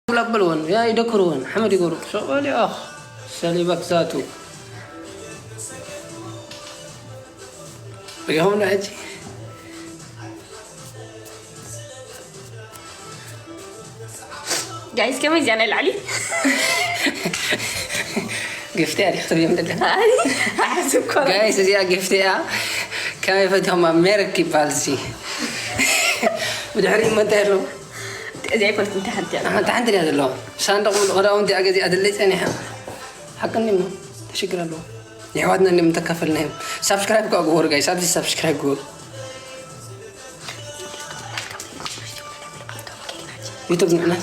ብላ በልወን፣ ያ ይደክርወን፣ ሓመድ ይገሩ። ሶበል ያኽ፣ ሰሊበክ ዛቱ። ይኸውና ሕጂ። ጋይስ፣ ከመይ እዚኣ ናይ ላዕሊ? ግፍቲ እያ ዲኻ ትብዮም ደላ? ኣይ፣ ኣይሓስብ እኮ። ጋይስ፣ እዚኣ ግፍቲ እያ። ከመይ ፈቲኹማ? ሜርክ ይበሃል እዚ። ብድሕሪኡ እሞ እንታይ ኣሎ? እዚኣ ኣይኮነት፣ እንታይ ሓንቲ እያ? ሓንቲ ሓንቲ ድያ ዘለዋ? ሳንዱቕ ምሉእ ክዳውንቲ እያ ገዚኣ ድለይ ጸኒሓ። ሓቅኒ እሞ፣ ተሽግር ኣለዎ። የሕዋትና እንዲም ተካፈልናዮም። ሳብስክራይብ ከኣ ግበሩ ጋይስ፣ ኣብዚ ሳብስክራይብ ግበሩ። ዩቱብ ንዕና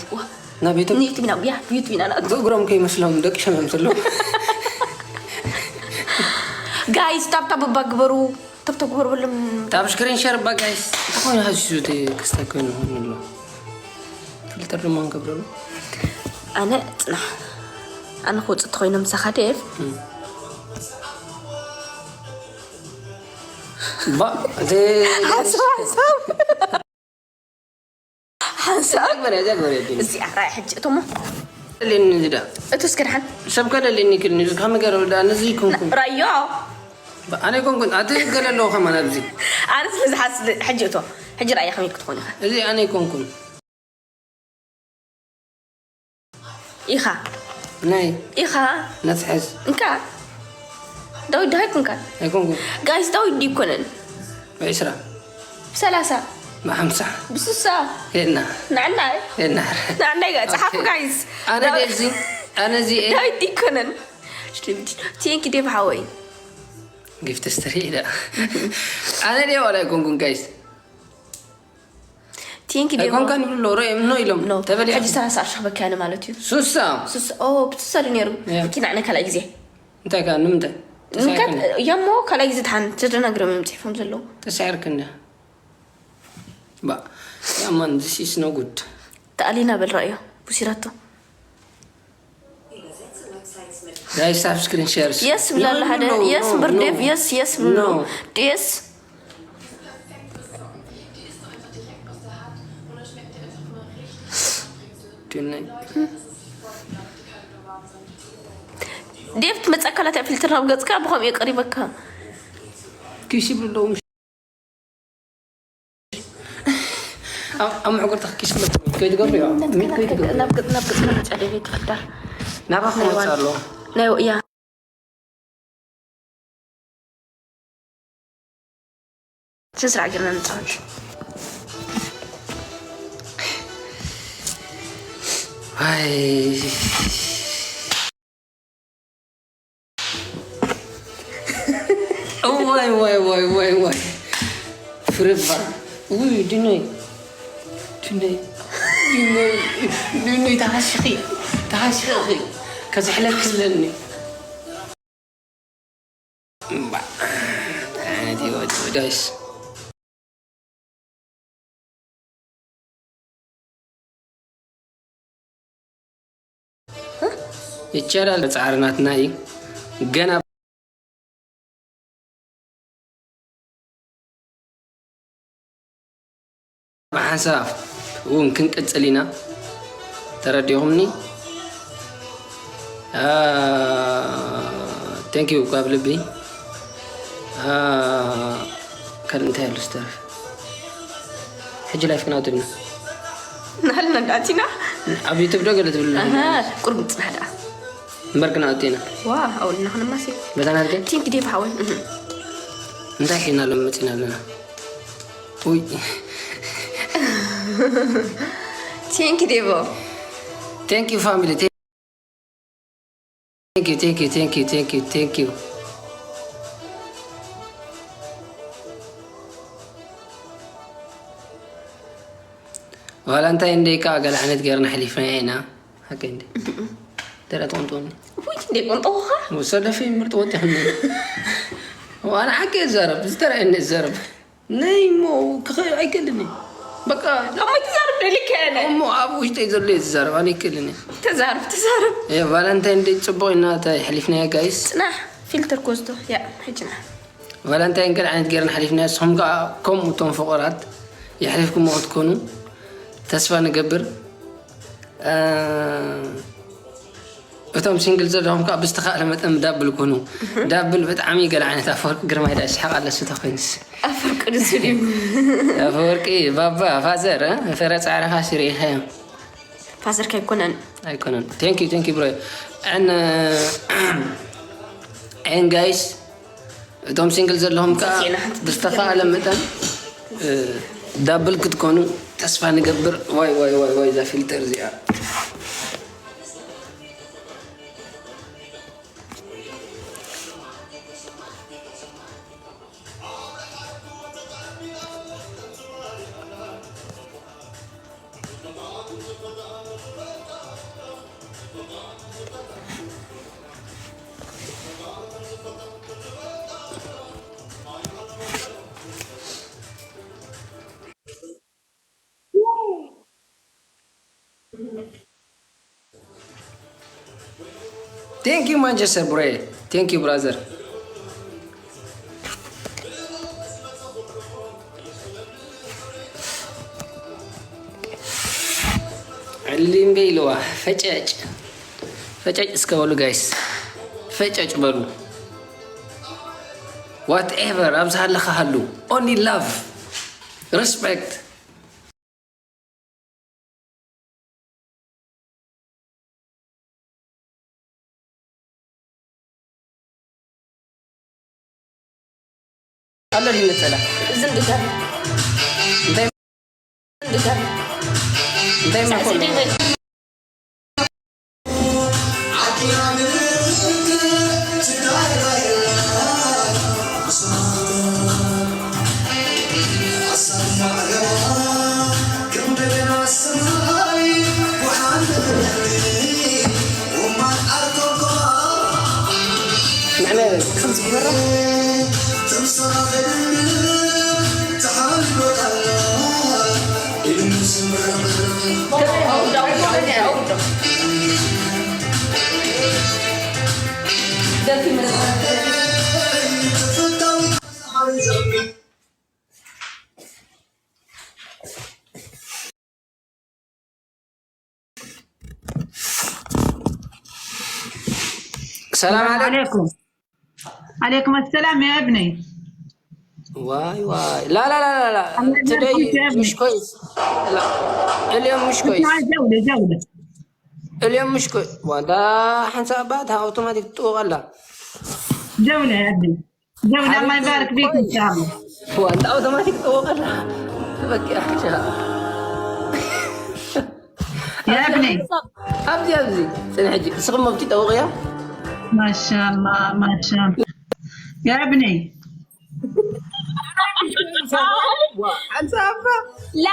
ናብ ዩቱብ ንዩቱብ ኢና፣ ያ፣ ዩቱብ ኢና ንኣቱ። ብእግሮም ከይመስሎም ደቂሶም እዮም ዘለዉ። ጋይስ፣ ታብታብ እባ ግበሩ፣ ታብታብ ግበሩ በሎም። ታብ ስክሪን ሸር እባ ጋይስ። እንታይ ኮይኑ ሃዚዙ እቲ ክስታይ ኮይኑ ኮይኑ ኣሎ? ፊልተር ድማ ንገብረሉ። ኣነ ጽናሕ። ኣነ ክወጽእ ተኾይኖ ምሳኻ ዴቭ። እም። ባ፣ እቲ ሓንሳብ፣ ሓንሳብ። ሓንሳብ። ዘግበረ፣ ዘግበረ፣ ግን። እዚኣ ራእይ ሕጂ እቶሞ። ለኒ ዝዳ። እቱ እስከ ደሓን። ሰብ ከለለኒ ክልኒ፣ ከመይ ገረ ወዳ፣ ነዚ ይኩንኩን። ራዮ። ባ፣ ኣነ ይኮንኩን፣ ኣቲ ገለ ኣለዎ ከማን ኣብዚ። ኣነ ስለ ዝሓስ-፣ ሕጂ እቶ። ሕጂ ራእይ ከመይ ክትኾን ኢኻ? እዚ ኣነ ይኮንኩን። ኢኻ። ናይ ኢኻ። ነትሕዝ። እንካ። ዳዊት ድሃይ ኩንካ። ኣይኮንኩን። ጋይስ፣ ዳዊት ድይኮነን። ብዕስራ። ብሰላሳ። ብሓምሳ። ብስሳ። የና። ንዕናይ። የና። ንዕናይ ጋ-፣ ጸሓፉ ኦኬ። ጋይስ። ኣነ ዳዊት ደዚ፣ ኣነ እዚ እየ። ዳዊት ድይኮነን። ቴንኪ ዴቭ ሓወይ። ጊፍት ስተሪ ኢላ። ኣነ ድየ ዋላ ኣይኮንኩን ጋይስ። ቴንኪ ዴቭ። ኣይኮንካን ይብሉ ኣለዉ፣ ርኦም፣ ኖ ኢሎም። ኖ። ተበሊዖም። ሕጂ ሰላሳ ቅርሺ ክበኪ ኣነ ማለት እዩ። ሱሳ። ሱሳ፣ ኦ፣ ብሱሳ ድዩ ነይሩ? ያ። መኪና ኣነ ካልኣይ ግዜ። እንታይ ከኣ፣ ንምንታይ? ምንካት፣ ተሳዒርክን? ያሞ ካልኣይ ግዜ ድሓን ተደናግሮም እዮም ጽሒፎም ዘለዉ። ተሳዒርክን ድያ? ባ፣ ያማን፣ this is no good። ተኣሊና በል ረእዮ፣ ቡሲራቶ። ጋይስ፣ ሳብ ስክሪን ሸር። የስ ብላለ ሓደ። ኖ፣ ኖ፣ የስ ኖ፣ ብር ኖ። ዴቭ፣ የስ፣ የስ ብሎ። ኖ። ዴስ። ዴቭ ትመጸካ ላታ ፊልተር ናብ ገጽካ ብኸምኡ የቀሪበካ። ኪስ ይብሉ ኣለዉ። ኣብ፣ ኣብ መሕጎልታ ኪስ መ-፣ ከይትገብሩ እዮ። ሚድ ከይትገብሩ። ናብ ገጽ፣ ናብ ገጽ መመጽያ ደቤት ይፍጠር። ናባኹም ናይ ወጽእ ዋን-፣ ኣለዎ። ናይ ወ-፣ ያ። ስነ ስርዓት ጌርና ንጻወት። ኣይ። ዋይ፣ ዋይ፣ ዋይ፣ ዋይ፣ ዋይ። ፍርባ። ውይ፣ ድነይ። ድነይ። ድነይ። ድነይ፣ ተሃሽኺ። ተሃሽኺ። ከዝሕለክ ክለኒ። እምባ። እንታይ ዓይነት ህይወት እዩ፣ ጋይስ? ይቻላል፣ ጻዕሪ ናትና እዩ። ገና ብሓንሳብ እውን ክንቅጽል ኢና። ተረዲኹምኒ? አ፣ ቴንክ ዩ ካብ ልቢ። አ፣ ካልእ እንታይ ኣሎ ዝተረፈ? ሕጂ ላይፍ ክነውጽእ ኢና። ናልና እንዳቲና? ኣብ ዩቱብ ዶ ገለ ትብሉ? ኣሃ፣ ቁሩብ ጽናሕ ደኣ። እምበር ክነውጽእ ኢና። ዋ፣ ኣውልና ክንማሲ። በታ ናትከ? ቲንክ ዴቭ ሓወይ። እህ። እንታይ ሒና ሎም መጺና ኣለና? ውይ። ቲንክ ዴቮ። ቴንክ ዩ ፋሚሊ። ቴንክ ዩ፣ ቴንክ ዩ፣ ቴንክ ዩ፣ ቴንክ ዩ፣ ቴንክ ዩ። ቫላንታይን ደይ ከዓ ገለ ዓይነት ገይርና ሓሊፍናዮ ኢና። ሓቀይ እንዴ? ደላ ትቕንጥወኒ። ውይ፣ እንዴ ቆንጠኹኻ? ወሰደፊ ምርጥ ወጥ ይኽኒ። ዋና ሓቂ ይዛረብ፣ ዝተረኣየኒ ይዛረብ። ነይ እሞ ክኸ-፣ ኣይክእልን እየ። በቃ ሎሚ ትዛረብ ደሊካ እየ። እሞ ኣብ ውሽጠይ ዘሎ እየ ዝዛረብ፣ ኣነ ኣይክእልን እየ። ተዛረብ፣ ተዛረብ። እ፣ ቫለንታይን ደይ ጽቡቕ ኢና፣ እንታይ ኣሕሊፍናዮ ጋይስ? ጽናሕ፣ ፊልተር ኮስቶ፣ ያ፣ ሕጂ ና። ቫለንታይን ገለ ዓይነት ጌርና ኣሕሊፍናዮ፣ ንስኹም ከኣ ከምኡ እቶም ፍቑራት የሕሊፍኩሞ ክትኮኑ ተስፋ ንገብር። እ፣ እቶም ሲንግል ዘለኹም ከዓ ብዝተኻእለ መጠን ዳብል ኩኑ። ዳብል ብጣዕሚ ገለ ዓይነት ኣፈወርቂ ግርማይ ዳ ይስሓቕ ኣለሱ ተኮይንስ። ኣፈወርቂ ንሱ ድዩ? ኣፈወርቂ ባባ ፋዘር፣ እ? ፍረ ጻዕርኻ ስሪኸ። ፋዘር ከይኮነን። ኣይኮነን። Thank you, thank you, bro. And, uh, and guys, እቶም ሲንግል ዘለኹም ከዓ ብዝተኻእለ መጠን፣ እ፣ ዳብል ክትኮኑ ተስፋ ንገብር። ዋይ፣ ዋይ፣ ዋይ፣ ዋይ፣ እዛ ፊልተር እዚኣ። Thank you, Manchester, bro. Thank you, brother. ዕሊምበ ኢልዋ፣ ፈጨጭ። ፈጨጭ እስከ በሉ፣ ጋይስ። ፈጨጭ በሉ። Whatever፣ ኣብዚ ሃለኻ ሃሉ። Only love። Respect። ኣሎ ድዩ ነጸላ? እዝን ድጋፍ። እንታይ? ድጋፍ። እንታይ ሳዕስዒ መኾን? ደይበል። ንሕና ከም ዝግበራ ሰላም ሰላም ዓለይኩም። ዓለይኩም። ዓለይኩም ኣሰላም ያ እብነይ። ዋይ ዋይ። ላ፣ ላ፣ ላ፣ ላ፣ ላ። ኣላ፣ ቱደይ ያ እብነይ። ምሽ ኮይስ። ላ። እልዮም ምሽ ኮይስ። እስማዕ፣ ጀውለ፣ ጀውለ። እልዮም ምሽ ኮይ-፣ ዋንዳ ሓንሳብ ኣባ እታ ኣውቶማቲክ ትጥውቕ ኣላ። ጀውለ ያ እብነይ። ጀውለ፣ ኣላህ ይባርክ ፊክ፣ ኢንሻኣላህ። ዋንዳ ኣውቶማቲክ ትጥውቕ ኣላ። በቃ፣ ኢንሻኣላህ። ያ እብነይ። ኣብዚ፣ ኣብዚ። ጽንሕ ሕጂ። እስኽም መብቲ ጠውቕያ? ማሻኣላህ፣ ማሻኣላህ። ያ እብነይ። ዋ፣ ሓንሳብ ኣባ። ላ።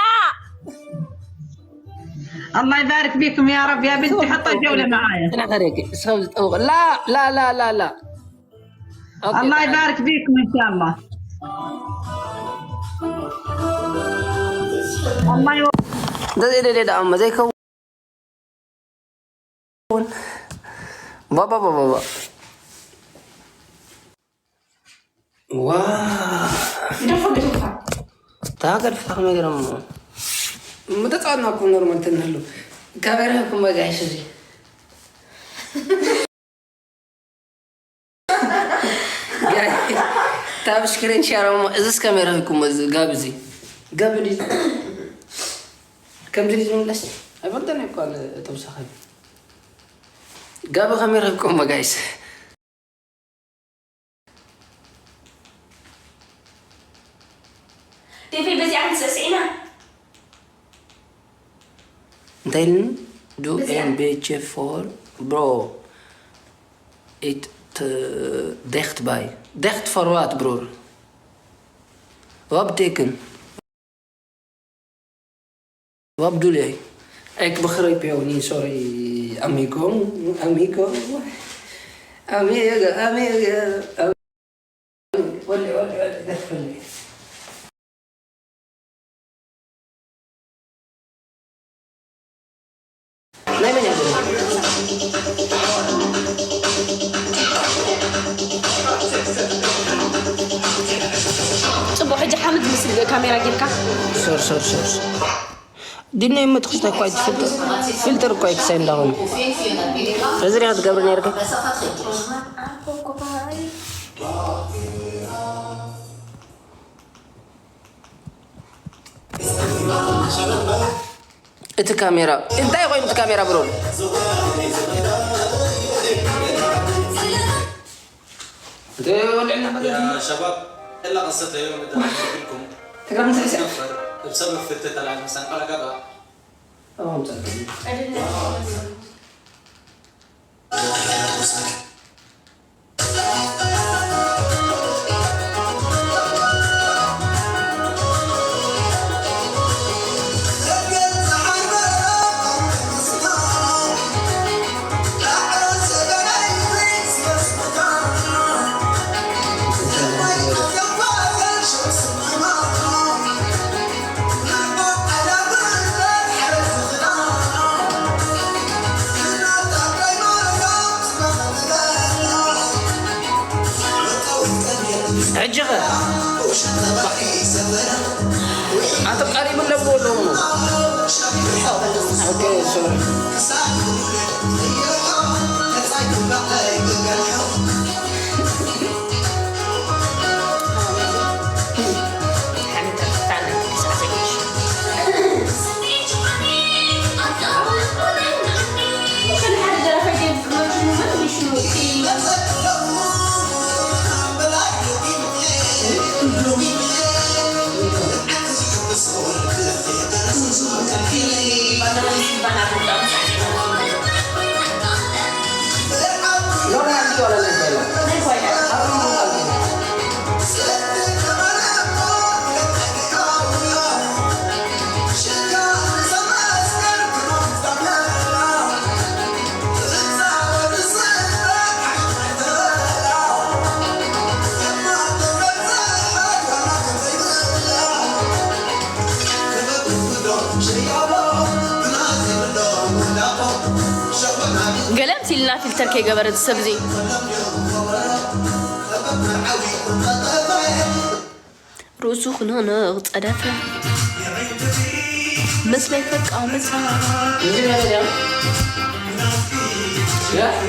الله يبارك فيكم يا رب يا بنتي، حطي جولة معايا. أنا غريقة، سوي طوق. لا، لا، لا، لا، لا. أوكي، الله تعال. يبارك فيكم إن شاء الله. الله يو- ده، ده، ده، ده، أما زي كو- ባባ፣ ባባ፣ ባባ። ዋ። ግደፎ፣ ግደፎ። እታ ገድፋ ከመይ ገይሮም? ምተጻወትና እኮ ኖርማል ተናሉ። ካሜራ እኮ መጋሽ እዚ። ጋይ፣ ታብ ስክሪን ሸር እሞ፣ እዝስ ከመይ ረኺብኩሞ፣ እዚ ጋብ እዚ? ጋብ እዚ? ከምዚ ድዩ ዝምለስ? ኣይፈልጦን እኮ ኣለ፣ ተውሳኸ። ጋብ ከመይ ረኺብኩሞ፣ ጋይስ? ዴቪ፣ በዚኣ ክንስዕስዕ ኢና። እንታይ ኢልኒ? Do በዚኣ። M B J four, bro. It, uh, dicht bij. Dicht voor wat, broer? Wat betekent? Wat bedoel jij? Ik begrijp jou niet, sorry, amigo. Amigo. Amigo, amigo. Wala, wala, wala. ናይ መን እያ? ጽቡቕ፣ ሕጂ ሓመድ ዝመስል ካሜራ ጌርካ። ሶር፣ ሶር፣ ሶር፣ ሶር። ዲነይ እሞ ትኽስተ እኳ ኣይትፈልጥ። ፊልተር እኳ ኣይክሳይ እንዳኹም። እዚ ዲኻ ትገብር ነርካ? እቲ ካሜራ እንታይ ኮይኑ፣ እቲ ካሜራ ብሮ? يا شباب، إلا قصتها يوم الدعم لكم. تقرأ من تحت. سبب في التلال مثلًا على قبع. تمام، تمام. ሕጂ ኸ ኣቶ ቀሪቡ ኣለዎ ኣለዎ። ኦኬ፣ ሶሪ። ገለ ምሲልና ፊልተር ከይገበረ እዚ ሰብ እዚ። ርእሱ ክነቕነቕ ጸደፈ። ምስለይ ፈቃው መጽ-፣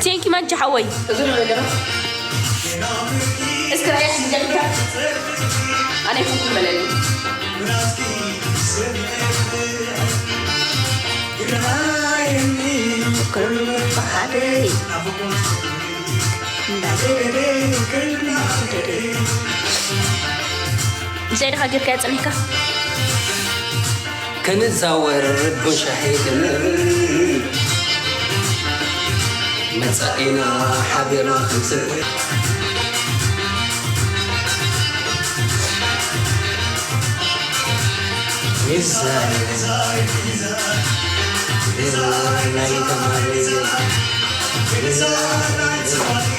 ቴንኪ ማንቻ ሓወይ። እስኪ ራእያ ትንገሪካ። ኣነ ይኹን ትበለኒ። እንታይ ደኻ ጌርካ የጸኒሕካ? ክንዛወር ቡን ሻሂ ክንብል፣ መጻኢና ሓቢርና ክንስንብር። ሚዛን፣ ሚዛን ናይ ተማሪ፣ ሚዛን ናይ ተማሪ።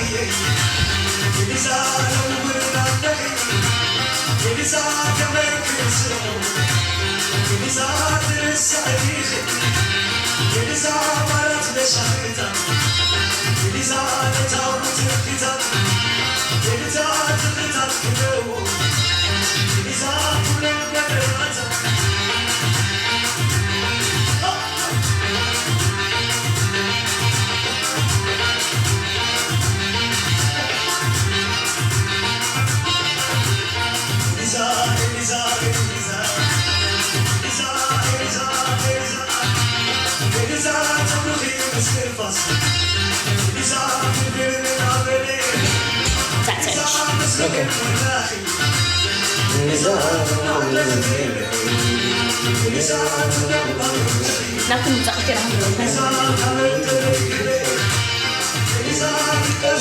ናብቲ ምጻእ ከይተረኽቡ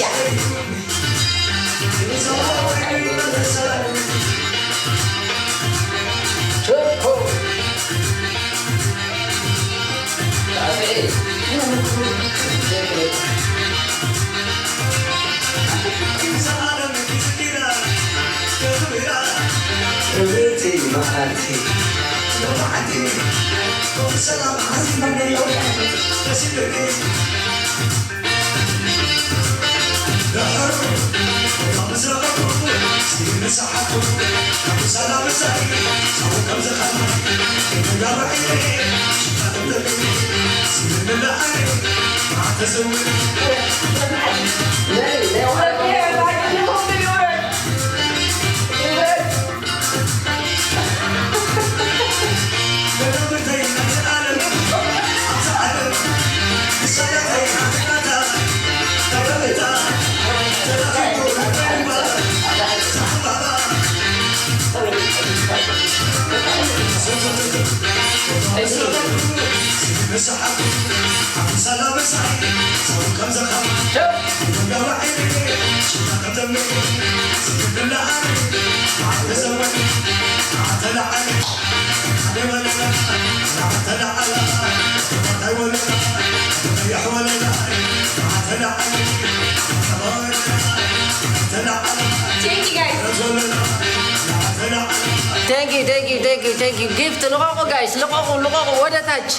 ያ። Thank you, guys. Thank you, thank you, thank you, thank you. Gift ልቐቑ guys፣ ልቐቑ፣ ልቐቑ ወደ ታች።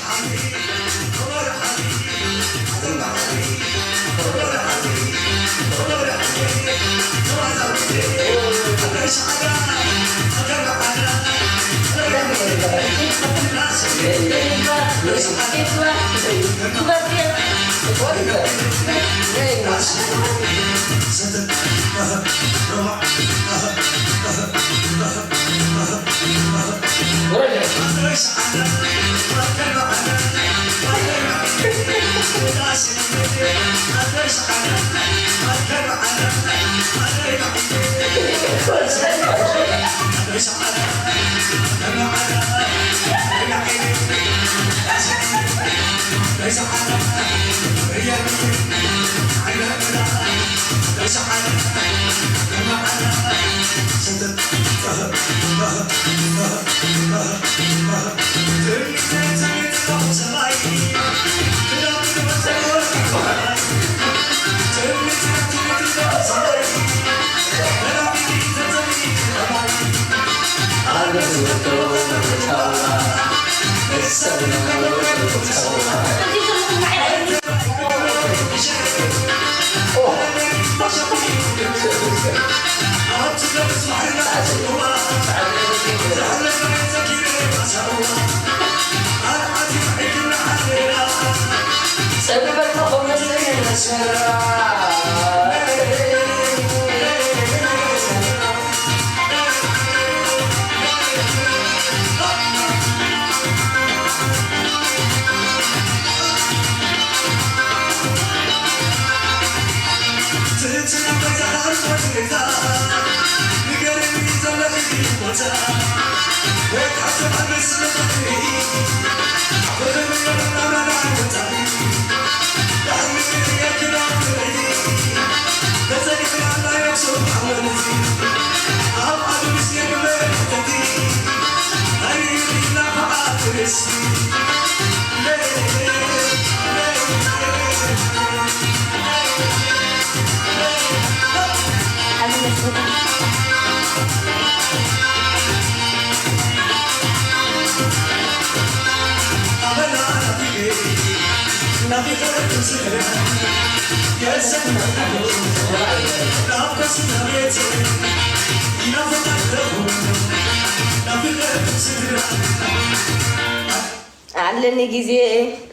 ኣለኒ ግዜ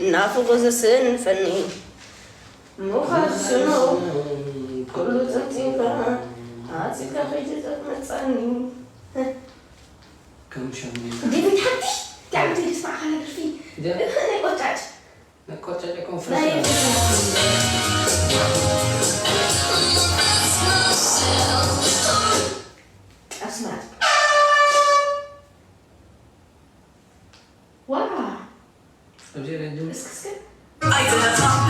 እናፍቑ ዘስንፈኒ ምዃድ ስኖ ኩሉ ጸንጺኻ ሓጺብካ ከይትጠመጻኒ። ከም ሸሙ ዴቪድ ሓንቲ ብጣዕሚ ደስ በሃሊ ደርፊ። ድያ? ናይ ቆጫጭ። ናይ ቆጫጭ ኮንፈረንስ ናይ ማለት። ኣስማት። ዋ። ኣብዚ ረጅም እስኪ እስኪ። ኣይትመጻ